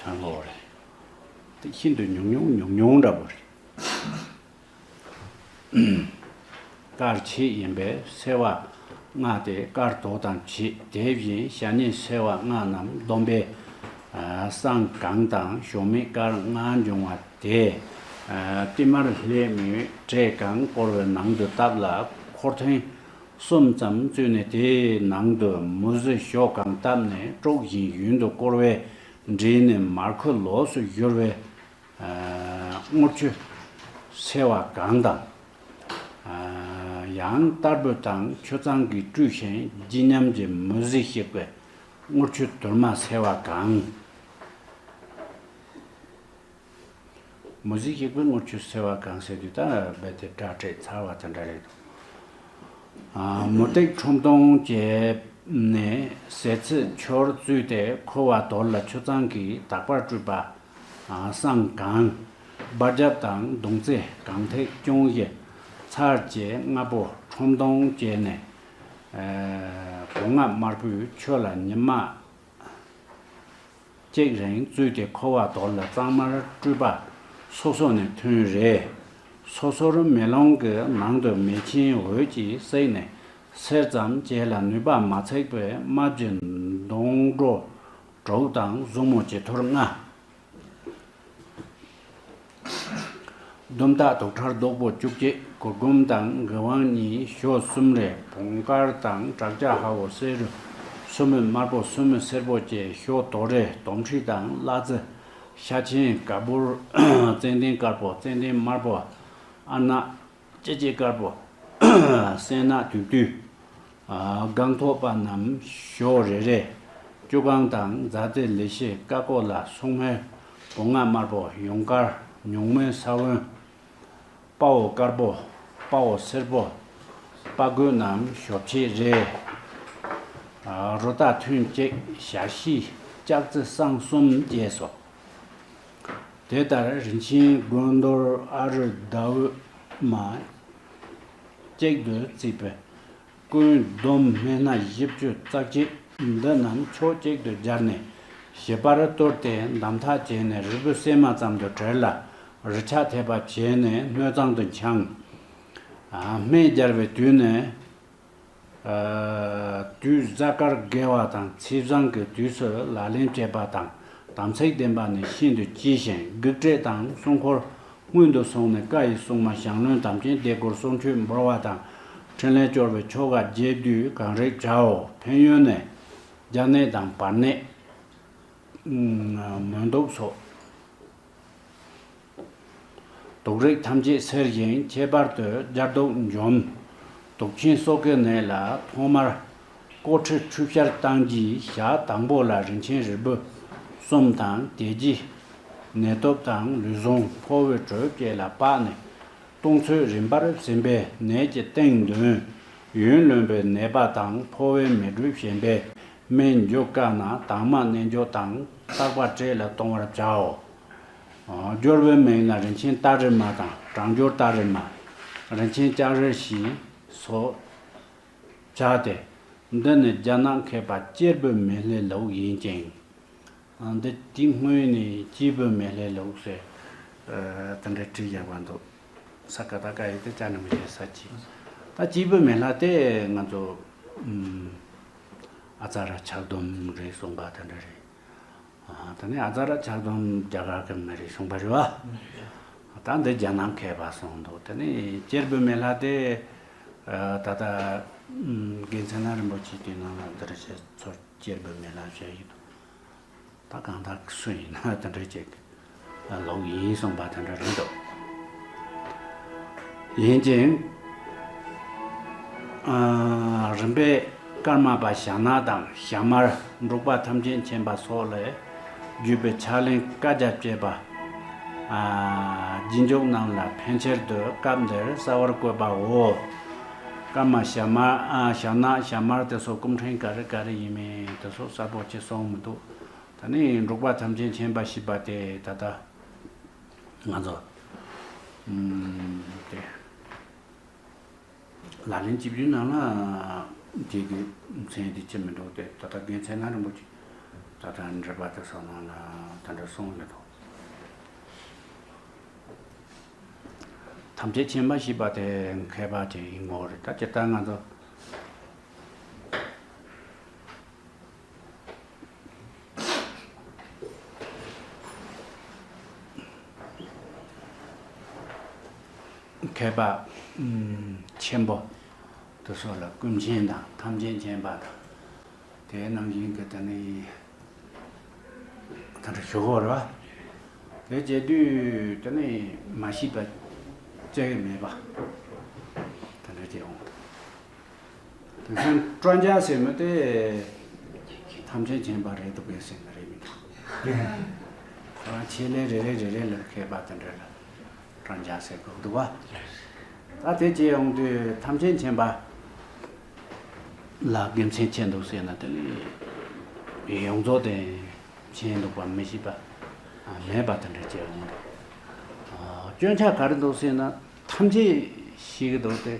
ཐོན་གོ་རེད། དེ་ཤིན་ཏུ་ཉུང་ཉུང་ཉུང་ཉུང་འདྲ་པོ་རེད། དཀར་ཆེ་ཡིན་པས་སེར་བ་ལྔ་སྟེ་དཀར་དོ་དང་བྱེད། དེ་བཞིན་ཞ་སྙེད་སེར་བ་ལྔ་རྣམས་བསྡོམས་པས། ཨ། སྲང་གང་དང་ཞོ་མེད་དཀར་ལྔ་འབྱུང་བ་དེ། ཨ། ཏིལ་མར་ལྷད་མེད་བྲེ་གང་བསྐོར་བའི་ནང་དུ་བཏབ་ལ་འཁོར་ཐེངས་ གསུམ་ཙམ་བཙུགས་ནས། དེའི་ནང་དུ་མུ་ཟི་ཞོ་གང་བཏབ་ནས་དཀྲུགས་ཤིང་ཡུན་དུ་བསྐོལ་བས་འདྲིལ་ནས་མར་ཁུ་ལོགས་སུ་བཞུར་བའི་རྔུལ་ཆུ་སེར་བ་གང་དང་། ཡང་ལྟར་བུ་དང་ཆུ་གཙང་གིས་བཀྲུས་ཤིང་ལྗིད་མཉམ་གྱི་མུ་ཟི་ཞིག་པའི་རྔུལ་ཆུ་དུར་མ་སེར་བ་གང་། མུ་ཟི་ཞིག་པའི་རྔུལ་ཆུ་སེར་བ་གང་ཟེར་དུས་ད་རྦད་དེ་སྐྲ་བྲེགས་ཚར་བ་དེ་འདྲ་རེད། མུ་ཏིག་ཁྲོམ་སྟོང་བཅས་ནས་ཟས་ཚིལ་ཆུར་བཙོས་ཏེ་ཁུ་བ་དོར་ལ་ཆུ་གཙང་གིས་དག་པར་བཀྲུས་པ་སྲང་གང་། སྦར་རྒྱབ་དང་མདུང་རྩེ་གང་ཐེག་ཅུང་ཞིག་ཚར་བཅས་ལྔ་པོ་ཁྲོམ་སྟོང་བཅས་ནས་སྦོ་ལྔ་དམར་པོའི་ཆུ་ལ་ཉི་མ་གཅིག་རིང་བཙོས་ཏེ་ཁུ་བ་དོར་ལ་གཙང་མར་བཀྲུས་པ་སོ་སོ་ནས་ཐོན་རེ། སོ་སོར་མེ་ལོང་གི་ནང་དུ་མེ་ཆེན་འོད་ཀྱིས་བསྲེགས་ནས་སེར་ཙམ་བྱས་ལ་ནུས་པ་མ་ཚིག་པའི་རྨ་བྱའི་མདོངས་སྒྲོ་དྲུག་དང་གཟུགས་མོ་བྱི་ཐུར་ལྔ། དུམ་ཐག་དུག་ཁྲར་རྡོག་པོ་བཅུ་གཅིག་གུར་གུམ་དང་གི་ཝང་གཉིས་ཞོ་གསུམ་རེ་བོང་དཀར་དང་བྲག་ཅ་ཧ་བོ་སེ་རུ་སུ་མི་དམར་པོ་སུ་མི་སེར་པོ་བཅས་ཞོ་དོ་རེ་དོམ་ཁྲི་དང་གླ་རྩི་ཤ་ཆེན་ག་བུར་ཙན་དན་དཀར་པོ་ཙན་དན་དམར་པོ་ཨ་ནག་ལྕེ་ལྕེ་དཀར་པོ་སེང་ནག་དུག་དུག་སྒང་ཐོག་པ་རྣམས་ཞོ་རེ་རེ་བཅུ་གང་དང་རྫ་རྩེ་ལི་ཤི་ཀ་ཀོ་ལ་སུང་མའི་བོང་ང་དམར་པོ་ཡུངས་དཀར་ཉུང་མའི་ས་བོན། དཔའ་བོ་དཀར་པོ། དཔའ་བོ་སེར་པོ། དཔའ་རྒོད་རྣམས་ཞོ་ཕྱེད་རེ། རུ་རྟ་ཐུན་གཅིག་ཞག་བཞི་ལྕགས་རྩི་སྲང་གསུམ་བཅས་སོ། དེ་ལྟར་རིན་ཆེན་དགོས་འདོད་ཨ་རུ་ཟླ་འོད་མ་གཅིག་ཏུ་བརྩིས་པའི་ཀུན་བསྡོམས་སྨན་སྣ་བཞི་བཅུ་རྩ་གཅིག་འདི་རྣམས་ཕྱོགས་གཅིག་ཏུ་སྦྱར་ནས་ཞིབ་པར་གཏོར་ཏེ་འདམ་ཐག་བཅད་ནས་རིལ་བུ་སྲན་མ་ཙམ་དུ་བྲེགས་ལ་རི་ཆག་ཐེབས་པ་བྱས་ནས་སྣོད་གཙང་དུ་འཆང་། སྨན་སྦྱར་བའི་དུས་ནི། དུས་གཟའ་སྐར་དགེ་བ་དང་ཚེས་བཟང་གི་དུས་སུ་ལག་ལེན་བྱེད་པ་དང་དམ་ཚིག་ལྡན་པ་ནི་ཤིན་ཏུ་གཅེས་ཤིང་བགེགས་བསྐྲད་དང་སྲུང་འཁོར་སྔོན་དུ་སོང་ནས་བཀའ་ཡི་སྲུང་མ་ཞང་བློན་དམ་ཅན་སྡེ་སྐོར་གསུང་ཆོས་འབུལ་བ་དང་ཕྲིན་ལས་སྐྱོར་བའི་ཆོ་ག་རྒྱས་བསྡུས་གང་རིགས་བྱའོ། ཕན་ཡོན་ནི། རྒྱ་ནད་དང་བར་ནད། མུན་དུག་སོགས། དུག་རིགས་ཐམས་ཅད་སེལ་ཞིང་ཁྱད་པར་དུ་སྦྱར་དུག་འཇོམས། དུག་ཅན་སྲོག་གི་ནད་ལ་ཐོག་མར་ཀོ་ཁྲི་ཁྲུས་བཤལ་བཏང་རྗེས་ཞག་དང་པོ་ལ་རིན་ཆེན་རིལ་བུ་གསུམ་དང་དེ་རྗེས་ནད་དུག་དང་ལུས་ཟུངས་ཕོ་བའི་དྲོད་བཅས་ལ་སྤགས་ནས་བཏུང་ཚོད་རིམ་པར་ཟིན་པས་ནད་ཀྱི་སྟེང་འདོན། ཡུན་ལོན་པའི་ནད་པ་དང་ཕོ་བའི་མེ་དྲོད་ཞན་པས་སྨན་འཇུ་དཀའ་ན་དྭངས་མ་རྣལ་འབྱོར་དང་བརྟག་པ་བཀྲེས་ལ་གཏོང་བར་བྱའོ། སྦྱོར་བའི་མིང་ལ་རིན་ཆེན་སྟག་རི་མ་དང་གྲང་སྦྱོར་སྟག་རི་མ། རིན་ཆེན་ལྕགས་རི་ཞེས་སོགས་བྱ་སྟེ། འདི་ནི་རྒྱ་ནག་མཁས་པ་གཅེར་བུ་མེ་ལྷའི་ལུགས་ཡིན་ཅིང་། འདི་དེ་སྔོན་ནས་གཅེར་བུ་མེ་ལྷའི་ལུགས་ཟེར་དེ་འདྲ་བྲིས་བཞག་པ་འདུག་ས་ཀ་ད་ཀ་ཡི་དེ་ཅ་ནི་མི་ཤེས་ས་ཅི། ད་གཅེར་བུ་མེ་ལྷ་དེ་ང་ཚོ་ཨ་ཙ་ར་ཆགས་སྡོམ་རེད་གསུངས་པ་དེ་འདྲ་རེད། ད་ནི་ཨ་ཙ་ར་ཆགས་སྡོམ་རྒྱ་གར་གི་མི་རེད་གསུངས་པ་རེད་བ། ད་འདི་རྒྱ་ནག་མཁས་པ་གསུངས་འདུག་དེ་ནི་གཅེར་བུ་མེ་ལྷ་དེ་ད་ལྟ་རྒན་ཚེ་ན་རིན་པོ་ཆེ་དེའི་ནང་ལ་འདིར་བཤད་ཚོར་གཅེར་བུ་མེ་ལྷ་བཤད་ཡོད་འདུག་ད་གང་ལྟར་སུ་ཡིན་ན་དེ་འདྲ་ཅིག་ལོག་ཡིན་གསུངས་པ་དེ་འདྲ་རེད་འདུག་ཡིན་ཅིང་། རིམ་པས་ཀརྨ་པ་ཞྭ་ནག་དང་ཞྭ་དམར་འབྲུག་པ་ཐམས་ཅད་མཁྱེན་པ་སོགས་ལས་བརྒྱུད་པའི་ཕྱག་ལེན་བཀའ་རྒྱ་བཅས་པ། རྗེས་འཇུག་རྣམས་ལ་ཕན་ཆེད་དུ་སྐབས་འདིར་གསལ་བར་བཀོད་པའོ། ཀརྨ་ཞྭ་དམར་ཞྭ་ནག་ཞྭ་དམར་དེ་ཚོ་སྐུ་ཕྲེང་ག་རེ་ག་རེ་ཡིན་མིན་དེ་ཚོ་གསལ་པོ་ཅིག་གསུངས་མི་འདུག་ད་ནི་འབྲུག་པ་ཐམས་ཅད་མཁྱེན་པ་ཞེས་པ་དེ་ད་ལྟ་ང་ཚོ་དེ་ལག་ལེན་བྱེད་རྒྱུའི་ནང་ལ་དེ་གི་མཚན་དེ་ཅི་མི་འདུག་སྟེ། ད་ལྟ་རྒན་ཚེ་ན་རིན་པོ་ཆེ་ད་ལྟ་འགྲེལ་པ་དེ་ཚོ་ནང་ལ་ད་འདྲ་གསུངས་མི་འདུག་ཐམས་ཅད་མཁྱེན་པ་ཞེས་པ་དེ་མཁས་པ་དེ་ཡིན་དགོས་རེད། ད་ཇི་ལྟར་ང་ཚོ་མཁས་པ་ཆེན་པོ་ དེ་ཚོ་ལ་ཀུན་མཁྱེན་དང་ཐམས་ཅད་མཁྱེན་པ་དང་། དེ་ནང་བཞིན་གྱི་དེ་ནི་ད་ལྟ་ཞུ་གོ་རེད་བ། དེ་བྱེད་དུས་དེ་ནི་མ་ཤེས་པ་བཅས་མེད་པ་དེ་འདྲ་བྱེད་འོང་། དེང་སང་སྤྲང་རྒྱག་ཟེར་མི་དེ་ཐམས་ཅད་མཁྱེན་པ་རེད་འདུག་གས་ཟེར་ནི་རེད་མི་འདུག་ཁོ་རང་ཆེད་ལས་རེ་རེ་རེ་རེ་ལ་མཁས་པ་དེ་འདྲ་ལ་སྤྲང་རྒྱག་ཟེར་དགོས་འདུག་བ། ད་དེ་བྱེད་ཡོང་དུས་ཐམས་ཅད་མཁྱེན་པ་ལ་དགེ་མཚན་ཆེ་འདུག་ཟེར་ན་དེ་ནི་ཡོངས་རྫོགས་དེ་མཁྱེན་འདུག་པ་མི་ཤེས་པ་མེད་པ་དེ་འདྲ་བྱེད་འོང་འདུག་སྐྱོན་ཆ་ག་རེ་འདུག་ཟེར་ན་ཐམས་ཅད་ཤེས་ཀྱི་འདུག་སྟེ།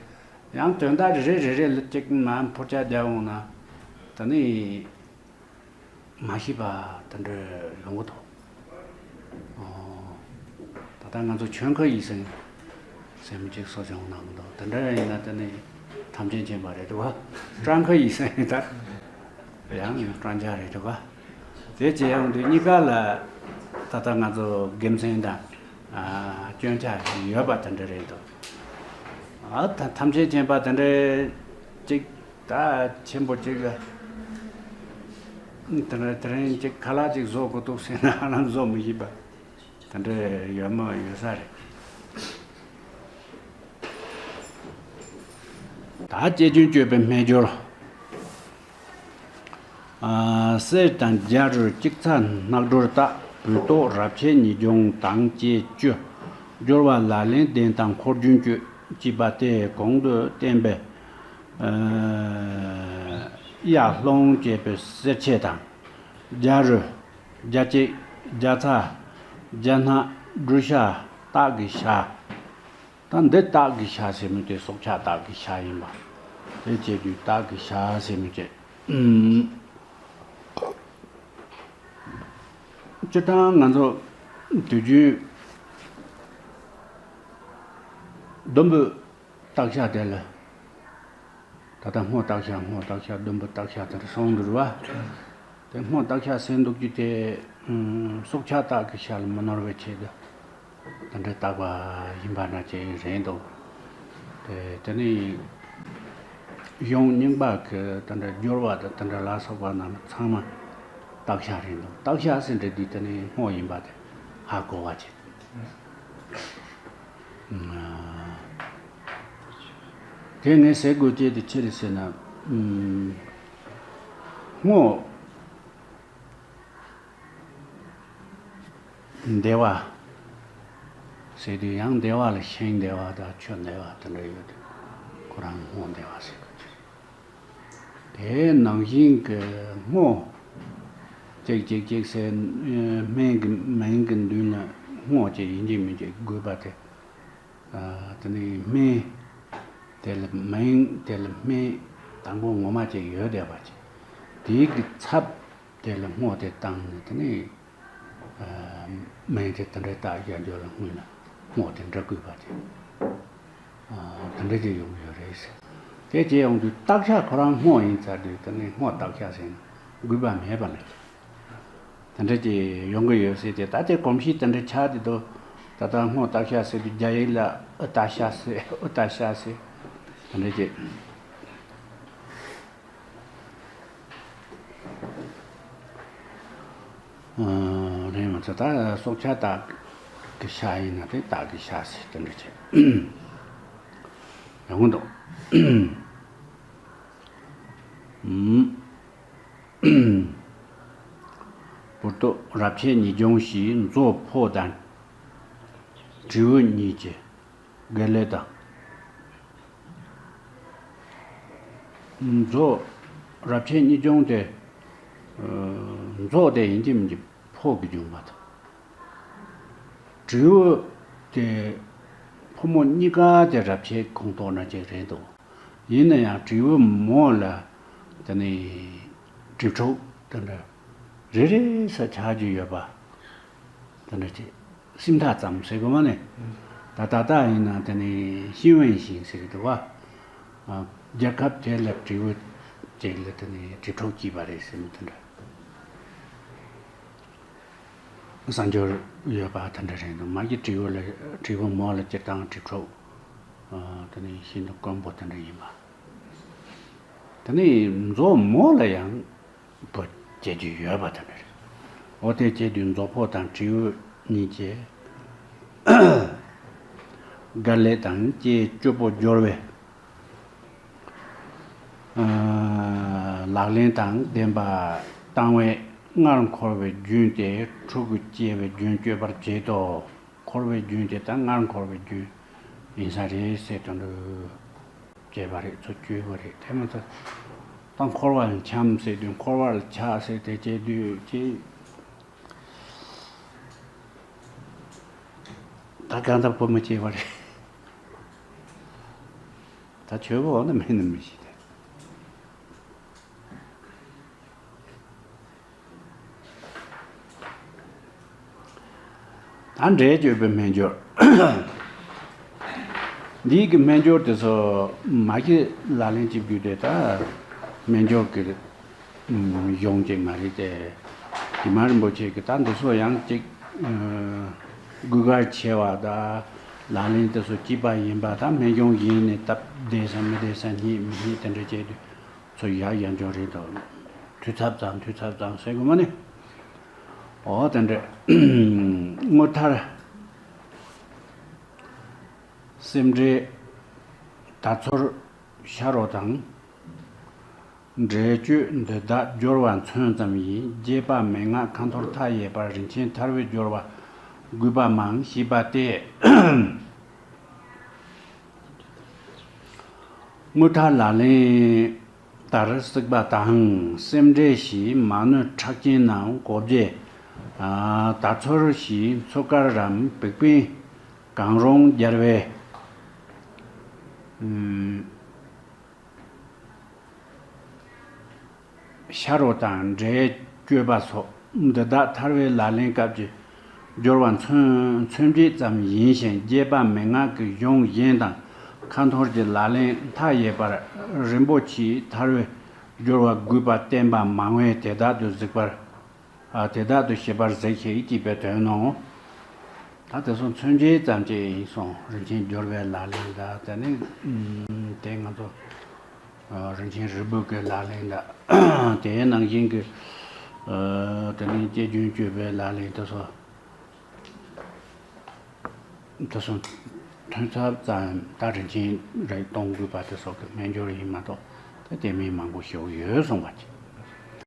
ཡང་དོན་དག་རེ་རེ་རེ་ལ་གཅིག་མར་འཕུར་ཆ་རྒྱག་འོང་ན་ད་ནི་མ་ཤེས་པ་དེ་འདྲ་ཡོང་གི་འདུག་ཨོ། ད་ལྟ་ང་ཚོ་ཆོས་མཁས་ཡིད་བཞིན་ཟེར་མི་གཅིག་གསོ་སྐྱོང་གནང་གི་འདུག་དེ་འདྲ་ཡིན་ན་ད་ནི་ཐམས་ཅད་མཁྱེན་པ་རེད་འདུག་ག་སྤྲང་མཁས་ཡིད་བཞིན་ད། ཡང་ཡང་སྤྲང་རྒྱག་རེད་འདུག་ག་དེ་བྱེད་ཡོང་དུས་གཉིས་ཀ་ལ་ད་ལྟ་ང་ཚོ་དགེ་མཚན་དང་ཨ་སྐྱོན་ཆ་ཡོད་པ་དེ་འདྲ་རེད་འདུག་ཨ་ད་ཐམས་ཅད་མཁྱེན་པ་དེ་འདྲ་ཅིག་ད་ཆེན་པོ་ཅིག་ལ་དེ་འདྲ་དེ་རིང་ཅིག་ཁ་ལག་ཅིག་བཟོ་དགོས་འདུག་ཟེར་ན་ཧ་ལམ་བཟོ་མི་ཤེས་པ་དེ་འདྲ་ཡོད་མ་ཡོད་ས་རེད། ད་ལྕེ་རྒྱུན་གཅོད་པའི་སྨན་སྦྱོར། ཨ། གསེར་དང་རྒྱ་རུ་གཅིག་ཚ་སྣག་སྦྲུལ་བཏགས། བོད་ཐོག་རབ་བྱེད་ཉིས་སྦྱོང་དང་བཅས་བཅུ། སྦྱོར་བ་ལག་ལེན་ལྡན་དང་འཁོར་རྒྱུན་གཅོད། ཅེས་པ་སྟེ་གོང་དུ་བསྟན་པའི་ཨ་གཡག་སློང་བཅས་པའི་གསེར་ཕྱེ་དང་། རྒྱ་རུ། རྒྱ་གཅིག་རྒྱ་ཚ། རྒྱ་སྣག་སྦྲུལ་ཤ། སྟག་གི་ཤ། ད་འདི་སྟག་གི་ཤ་ཟེར་མི་དེ་སྲོག་ཆགས་སྟག་གི་ཤ་ཡིན་པ། དེ་བྱེད་དུས་སྟག་གི་ཤ་ཟེར་མི་དེ། ཨུམ། སྤྱིར་བཏང་ང་ཚོ་དུས་རྒྱུན་ཟླུམ་པོའི་སྟག་ཤ་དེ་ལ། ད་ལྟ་སྔོ་སྟག་ཤ་སྔོ་སྟག་ཤ་ཟླུམ་པོ་སྟག་ཤ་དེར་སོང་འདུག་བ། དེ་སྔོ་སྟག་ཤ་ཟེར་འདུག་རྒྱུ་དེ་སྲོག་ཆགས་སྟག་གི་ཤ་ལ་མི་ནོར་བའི་ཆེད་དུ་དེ་འདྲའི་བཏགས་པ་ཡིན་པ་འདྲ་ཅིག་རེད་འདུག་དེ་དེ་ནི་གཞུང་རྙིང་པ་གི་དེ་འདྲའི་སྦྱོར་བ་དང་དེ་འདྲ་ལ་སོགས་པ་རྣམས་ཚང་མ་སྟག་ཤ་རེད་འདུག་སྟག་ཤ་ཟེར་འདྲ་དེ་དེ་ནི་སྔོ་ཡིན་པ་དེ་ཧ་གོ་བ་བྱེད། དེ་ངས་ཟེར་དགོས་ཀྱི་དེ་ཅི་རེད་ཟེར་ན། སྔོ་བདེ་བ་ཟེར་དུས་ཡང་བདེ་བ་ལ་ཤིང་བདེ་བ་དང་ཆུ་བདེ་བ་དེ་འདྲ་ཡོད་དུས་ཁོ་རང་སྔོ་བདེ་བ་ཟེར་དགོས་ཀྱི་རེད། དེའི་ནང་བཞིན་གྱི་སྔོ། ཅིག་ཅིག་ཅིག་ཟེར། སྨན་གྱི་མིང་གི་མདུན་ལ་སྔོ་ཅིག་ཡིན་གཅིག་མིན་གཅིག་དགོས་པ་དེ། ཨ། དེ་ནས་སྨན། དེ་ལ་མིང་དེ་ལ་སྨན་དང་པོ་ངོ་མ་ཅིག་ཡོད་བསྡད་པ་ཅིག་དེའི་གི་ཚབ་དེ་ལ་སྔོ་དེ་བཏང་ནས་དེ་ནས། ཨ། སྨན་དེ་དེ་འདྲའི་རྟགས་རྒྱག་རྒྱུ་ལ་སྔོན་ལ་སྔོ་དེ་འདྲ་དགོས་པ་དེ། ཨ། དེ་འདྲ་ཅིག་ཡོང་གི་ཡོད་རེད་ཟེར། དེ་བྱས་ཡོང་དུས་སྟག་ཤ་ཁོ་རང་སྔོ་ཡིན་ཚར་དུས་དེ་ནས་སྔོ་སྟག་ཤ་ཟེར་ན་དགོས་པ་མེད་པ་ལ། དེ་འདྲ་ཅིག་ཡོང་གི་ཡོད་ཟེར་ཏེ་ད་ལྟའི་གོམས་གཤིས་དེ་འདྲ་ཆགས་བསྡད་འདུག་ད་ལྟ་སྔོ་སྟག་ཤ་ཟེར་དུས་རྒྱ་ཡིག་ལ་ཨུ་སྟག་ཤ་ཟེར་ཨུ་སྟག་ཤ་ཟེར་དེ་འདྲ་ཅིག་ཨ། རེད་མ་ཚད་ད་སྲོག་ཆགས་སྟག་གི་ཤ་ཡིན་ན་དེ་སྟག་གི་ཤ་ཟེར་དེ་འདྲ་ཅིག་ཡོང་གི་འདུག་ཨུམ། བོད་ཐོག་རབ་བྱེད་ཉིས་སྦྱོང་བཞི། མཛོ་ཕོ་དང་དྲེའུ་གཉིས་ཀྱི་དགེ་ལས་དང་། མཛོ། རབ་བྱེད་ཉིས་སྦྱོང་དེ། ཨ། མཛོ་དེ་ཡིན་གཅིག་མིན་གཅིག་ཕོ་གི་འབྱུང་བ་དང་། དྲེའུ་དེ་ཕོ་མོ་གཉིས་ཀ་དེ་རབ་བྱེད་ཁོངས་གཏོགས་ན་ཅིག་རེད་འདུག་ཡིན་ན་ཡང་དྲེའུ་མོ་ལ་དེ་ནི་གྲིབ་ཕྲུག་དེ་འདྲ་རེ་རེ་ས་ཆགས་རྒྱུ་ཡོད་པ་དེ་འདྲ་ཅིག་སེམས་ཐག་ཙམ་ཟེར་དགོས་མ་ནི། ད་ད་ལྟ་ཡིན་ན་དེ་ནི་ཤིན་ཝན་ཤིན་ཟེར་གི་འདུག་བ། ཨ། རྒྱལ་ཁབ་དེ་ལ་དྲེའུ་ཅིག་ལ་དེ་ནི་གྲིབ་ཕྲུག་སྐྱེས་པ་རེད་ཟེར་ནས་དེ་འདྲ། གསར་འགྱུར་ཡོད་པ་དེ་འདྲ་རེད་འདུག་མ་གི་དྲེའུ་ལ་དྲེའུ་མོ་ལ་སྤྱིར་བཏང་གྲིབ་ཕྲུག་ཨ། དེ་ནི་ཤིན་ཏུ་དཀོན་པོ་དེ་འདྲ་ཡིན་པ། དེ་ནས་མཛོ་མོ་ལ་ཡང་བོད་སྐྱེ་རྒྱུ་ཡོད་པ་དེ་འདྲ་རེད། འོ་དེ་སྐྱེ་དུས་མཛོ་ཕོ་དང་དྲེའུ་གཉིས་ཀྱིས་དགའ་ལས་དང་སྐྱེས་སྐྱོ་པོ་སྦྱོར་བའི་ལག་ལེན་དང་ལྡན་པ་བཏང་བས། སྔར་འཁོར་བའི་རྒྱུན་དེ་ཕྲུ་གུ་སྐྱེ་བའི་རྒྱུན་གཅོད་པར་བྱེད་དོ། འཁོར་བའི་རྒྱུན་དེ་ད་སྔར་འཁོར་བའི་རྒྱུན་ཡིན་ས་རེད་ཟེར་དོན་དུ་བྱས་པ་རེད། ཚུར་བསྐྱོད་པ་རེད། དེ་མ་ཚད་ད་འཁོར་བ་ལ་འཁྱམས་ཟེར་དུས་འཁོར་བ་ལ་ཆགས་ཟེར་དེ་བྱས་དུས་ཀྱི་ད་གང་ལྟར་བུ་མི་སྐྱེས་པ་རེད། ད་ཆོས་པོ་འོ་ན་མེད་ནི་མི་ཤེས་ཏེ། ད་འདྲེས་གཅོད་པའི་སྨན་སྦྱོར། འདིའི་གི་སྨན་སྦྱོར་དེ་ཚོ་མ་གི་ལག་ལེན་གཅིག་བརྒྱུད་དེ་ད་སྨན་སྦྱོར་གི་གཞུང་གཅིག་མ་རེད་དེ། དྲི་མ་རིན་པོ་ཆེ་གི་ད་འདི་ཚོ་ཡང་གཅིག་དགོས་གལ་ཆེ་བ་ད་ལག་ལེན་དེ་ཚོ་སྐྱིད་པ་ཡིན་པ་ད་སྨན་སྦྱོར་ཡིན་ནས་སྟབས་བདེ་ས་མི་བདེ་ས་རྙེད་མི་རྙེད་དེ་འདྲ་བྱས་དུས། ཚོ་ཡག་ཡག་འཇོག་རེད་དོ། འཐུས་ཚབ་ཙམ་འཐུས་ཚབ་ཙམ་ཟེར་དགོས་མ་ནི། འོ་དེ་འདྲ། དངུལ་ཐར། སེམས་འདྲེ། དར་ཚོར། ཤ་རོ་དང་། འདྲེས་གཅོད་འདི་དག་སྦྱོར་བ་མཚོན་ཙམ་ཡིན། རྒྱས་པ་མན་ངག་ཁ་འཐོར་མཐའ་ཡས་པར། རིན་ཆེན་ཐར་པའི་སྦྱོར་བ་དགོས་པ་མང་། ཞེས་པ་སྟེ། དངུལ་ཐར་ལག་ལེན་ལྟར་བརྩིགས་པ་དང་། སེམས་འདྲེ་ཞེས་མ་ནོར་ཁྲག་ཅན་རྣམས་གོ་བརྗེ། དར་ཚོར་ཞེས་མཚོ་དཀར་རམ་བིག་པིན་གང་རུང་སྦྱར་བའི། ཤ་རོ་དང་འདྲེས་གཅོད་པ་སོགས་འདི་དག་ཐར་པའི་ལག་ལེན་སྐབས་ཀྱི་སྦྱོར་བ་མཚོན་མཚོན་བྱེད་ཙམ་ཡིན་ཞིང་རྒྱས་པ་མན་ངག་གི་གཞུང་གཞན་དང་ཁ་འཐོར་གྱི་ལག་ལེན་མཐའ་ཡས་པར་རིན་པོ་ཆེའི་ཐར་པའི་སྦྱོར་བ་དགོས་པ་བསྟན་པ་མང་བས་དེ་དག་ཏུ་གཟིགས་པར། ཨ་དེ་དག་ཏུ་ཞིབ་པར་གཟིགས་ཤིག་ཅེས་པའི་དོན་ནོ། ད་དེ་སོང་མཚོན་བྱེད་ཙམ་ཅིག་ཡིན་སོང་། རིན་ཆེན་སྦྱོར་བའི་ལག་ལེན་ད་དེ་ནི་དེ་ང་ཚོ་རིན་ཆེན་རིལ་བུ་གི་ལག་ལེན་ད་དེའི་ནང་བཞིན་གྱི་དེ་ནི་སྐྱེ་རྒྱུན་གཅོད་པའི་ལག་ལེན་དེ་ཚོ། དེ་སོང་ཐོན་ཚབ་ཙམ་ད་རིན་ཆེན་རིགས་གཏོང་དགོས་པ་དེ་སོགས་ཀྱི་སྨན་སྦྱོར་ཡིན་མ་གཏོགས་ད་དེ་མིན་མང་པོ་ཞིག་ཡོད་གསུངས་པ་ཅིག